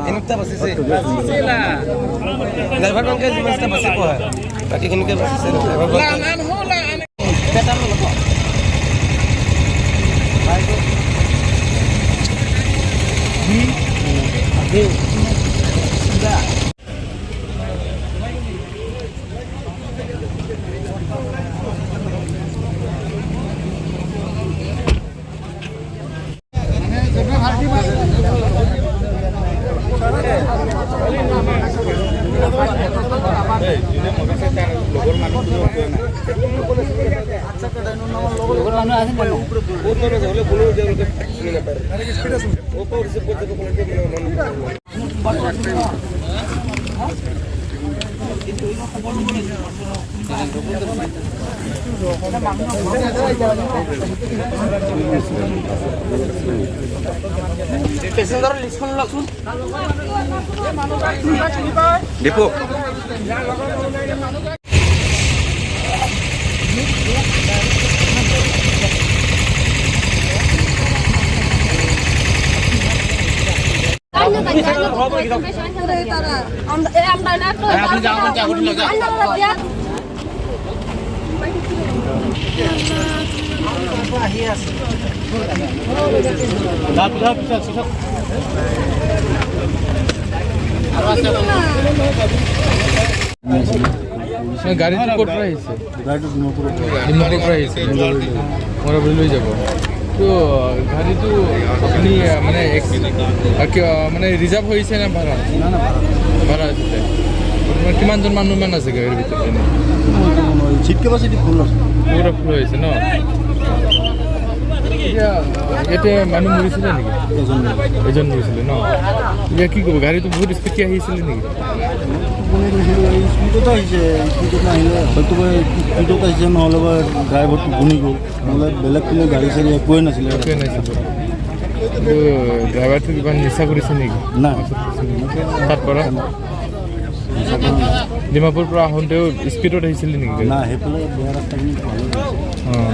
এনেকুৱা বাচিছে। ড্ৰাইভাৰ বাংকে যিমানটা বাচিব হয়, বাকীখিনিকে বাচিছে। ড্ৰাইভাৰ। বহুত মানুহ আছে, হ'লেও কোনো তেওঁলোকে চিনি নাপায়। ক'ৰ পৰা উঠিছে, ক'ত যাব, কোনেকে মানে। পেচেঞ্জাৰৰ লিষ্টখন লওকচোন দীপু। গাড়ীটো ক'ৰ পৰা আহিছে? গাড়ীটো ডিমাপুৰৰ পৰা। ডিমাপুৰৰ পৰা আহিছে, মৰাবাৰী লৈ যাব। তো গাড়ীটো আপুনি মানে কিয় মানে ৰিজাৰ্ভ হৈছে নে ভাড়া? নাই নাই, ভাড়া। ভাড়া আছিলে। বৰ্তমান কিমানজন মানুহমান আছে গাড়ীৰ ভিতৰত এনে? চিট কেপাচিটি ফুল আছে। পুৰা ফুল হৈছে ন? এতিয়া ইয়াতে মানুহ মৰিছিলে নেকি? এজন। এজন মৰিছিলে ন? এতিয়া কি ক'ব, গাড়ীটো বহুত স্পীডকৈ আহিছিলে নেকি? টোপনি গৈছিলোঁ। স্পীডত আহিছে, স্পীডত নাহিলে হয়তো বা স্পীডত আহিছে, নহ'লে বা ড্ৰাইভাৰ টোপনি গ'ল, নহ'লে বেলেগ কোনো গাড়ী চাড়ী একোৱেই নাছিলে। একোৱে নাছিলে। কিন্তু ড্ৰাইভাৰটো কিবা নিচা কৰিছে নেকি? নাই। তাত পৰা ডিমাপুৰ পৰা আহোঁতেও স্পীডত আহিছিলে নেকি গাড়ী? নাই, সেইফালে বেয়া ৰাস্তাখিনি ভালেই গৈছে। অঁ।